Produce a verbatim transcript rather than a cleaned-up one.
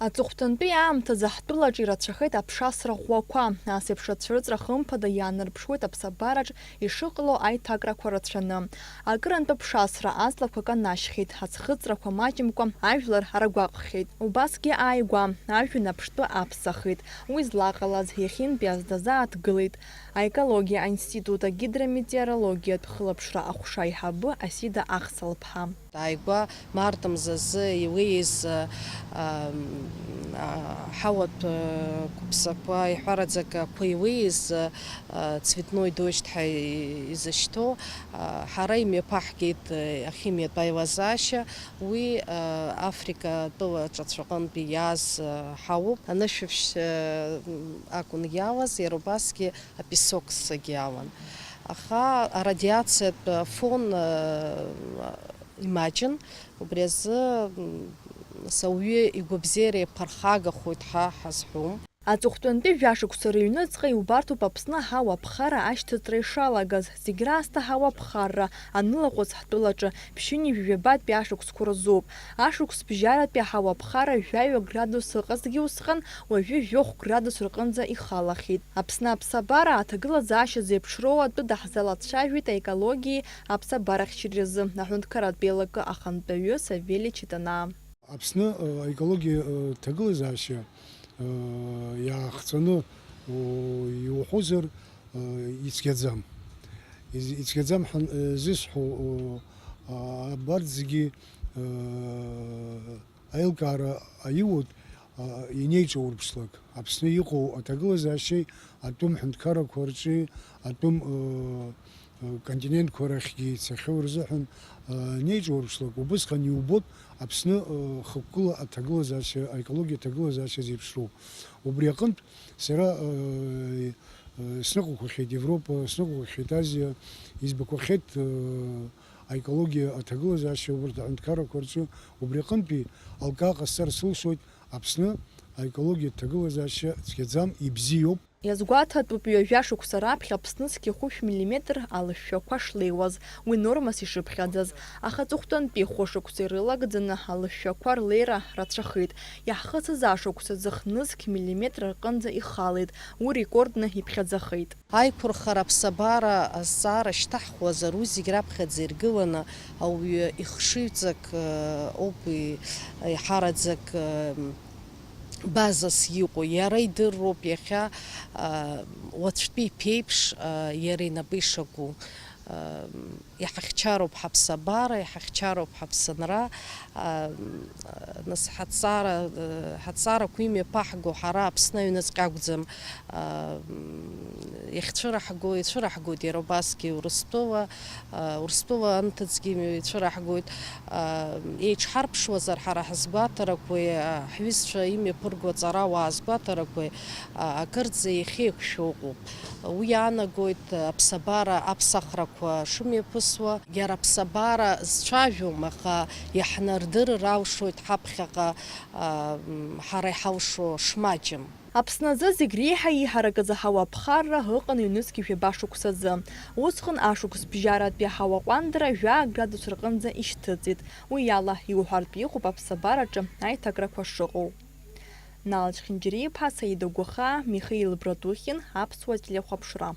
Аҵыхәтәантәи аамҭазы ҳтәылаҿ ирацәахеит аԥшасра ӷәӷәақәа. Ас еиԥш ацәырҵра хымԥада иаанарԥшуеит аԥсабараҿ ишыҟало аиҭакрақәа рацәаны. Акырынтә аԥшасра аҵлақәа канашьхьеит, аӡхыҵрақәа маҷымкәа ажәлар аргәаҟхьеит. Убасгьы ааигәа ажәҩан аԥштәы аԥсахит. Уи злаҟалаз иахьынтәи азы дазааҭгылеит аекологиа аинститут агидрометеорологиатә хылаԥшра аҟәша аиҳабы Асида Ахсалԥҳа. Ааигәа март мзазы иуеиз, а, а, ҳауатә, а, қәыԥсақәа, иҳәараӡак ақәа иуеиз, а, цветной дождь ҳәа изышьҭоу, а, ҳара имҩаԥаҳгеит, а, ахимиатә аилазаашьа, уи, а, Африка атәыла ҿацәаҟынтәи иааз, а, ҳауп. Анышәаԥшь, а, акәын иалаз, иара убасгьы апесок сагьы алан. Аха арадиациатә фон, а, имаҷын, убри азы, м, ауаҩы игәабзиара иаԥырхагахоит ҳәа ҳазҳәом. Аҵыхәтәантәи жәашықәса рыҩныҵҟа иубарҭоуп Аԥсны аҳауа аԥхара ашьҭыҵра ишалагаз. Зегь раасҭа аҳауа аԥхарра анылаҟәыз ҳтәылаҿы ԥшьынҩажәи жәабатәи ашықәсқәа рзоуп. Ашықәс бжьаратәи аҳауа аԥхара жәаҩа градус ыҟазҭгьы усҟан, уажәы жәохә градус рҟынӡа ихалахьеит. Аԥсны аԥсабара аҭагылазаашьа зеиԥшроу атәы даҳзалацәажәеит аекологиеи аԥсабарахьчареи рзы аҳәынҭқарратә еилакы ахантәаҩы Савели Читанаа. Аԥсны, э, аекологиа, э, ҭагылазаашьа, э, иаахҵәаны, о, иуҳәозар, э, ицәгьаӡам. Из-, ицәгьаӡам ҳәа, э, зысҳәо, о, а, абарҭ зегьы, э, аилкаара аиуеит, а, инеиҿаурԥшлак. Аԥсны иҟоу аҭагылазаашьеи атәым ҳәынҭқаррақәа рҿи атәым, э, э, континентқәа рахьгьы ицахьоу рзыҳәан, э, неиҿаурԥшлак. Убысҟан иубоит Аԥсны, э, хықәкыла аҭагылазаашьа, аекологиа аҭагылазаашьа зеиԥшроу. Убри аҟынтә сара, э, э, сныҟәақәахьеит Европа, сныҟәақәахьеит Азиа, избақәахьеит, э, аекологиа аҭагылазаашьа убарҭ аҳәынҭқаррақәа рҿы. Убри аҟынтәи алкаа ҟасҵар сылшоит, Аԥсны аекологиа аҭагылазаашьа цәгьаӡам, ибзиоуп. Иазгәаҭатәуп, ҩажәа шықәса раԥхьа Аԥсны зқьи хәышә миллиметр алышәшәақәа шлеиуаз, уи нормас ишыԥхьаӡаз. Аха аҵыхәтәантәи хәышықәса ирылагӡаны алышәшәақәа рлеира рацәахеит. Иаҳхысыз ашықәсазы хнызқь миллиметр рҟынӡа ихалеит, уи рекордны иԥхьаӡахеит. Аиқәырхара аԥсабара азҵаара шьҭаҳхуазар, уи зегь раԥхьаӡа иргыланы ауаҩы ихшыҩҵак, э, ауп и-, еиҳараӡак, э, базас иҟоу. Иара идыруп иахьа, э, уаҵәтәи иԥеиԥш, э, иара инапы ишаку. Э, иҳахьчароуп ҳаԥсабара, иҳахьчароуп ҳаԥсынра. А, нас ҳаҵара, ҳаҵарақәа имҩаԥаҳго ҳара Аԥсны аҩныҵҟа акәӡам. А, иахьцәыраҳго, ицәыраҳгоит иара убасгьы Урыстәыла, а, Урыстәыла анҭыҵгьы ицәыраҳгоит. А, еиҿҳарԥшуазар ҳара ҳазгәаҭарақәеи, а, ҳҩызцәа имҩаԥырго аҵарауаа азгәаҭарақәеи, а, акырӡа иахьеиқәшәо ыҟоуп. Уи иаанагоит аԥсабара аԥсахрақәа шымҩаԥысуа. Иара аԥсабара зцәажәом, аха иаҳнардырыр алшоит ҳаԥхьаҟа, а, м, ҳара иҳалшо шмаҷым. Аԥсны азы зегь реиҳа иҳаракыз аҳауа аԥхарра ыҟан ҩнызқь жәаба шықәсазы. Усҟан ашықәс бжьаратәи аҳауа ҟәандара жәаа градус рҟынӡа ишьҭыҵит. Уи ала иуҳәартә иҟоуп аԥсабараҿы аиҭакрақәа шыҟоу. Нал Чхинџьариа-иԥҳа, Саида Гәахаа, Михаил Братухин, Аԥсуа телехәаԥшра.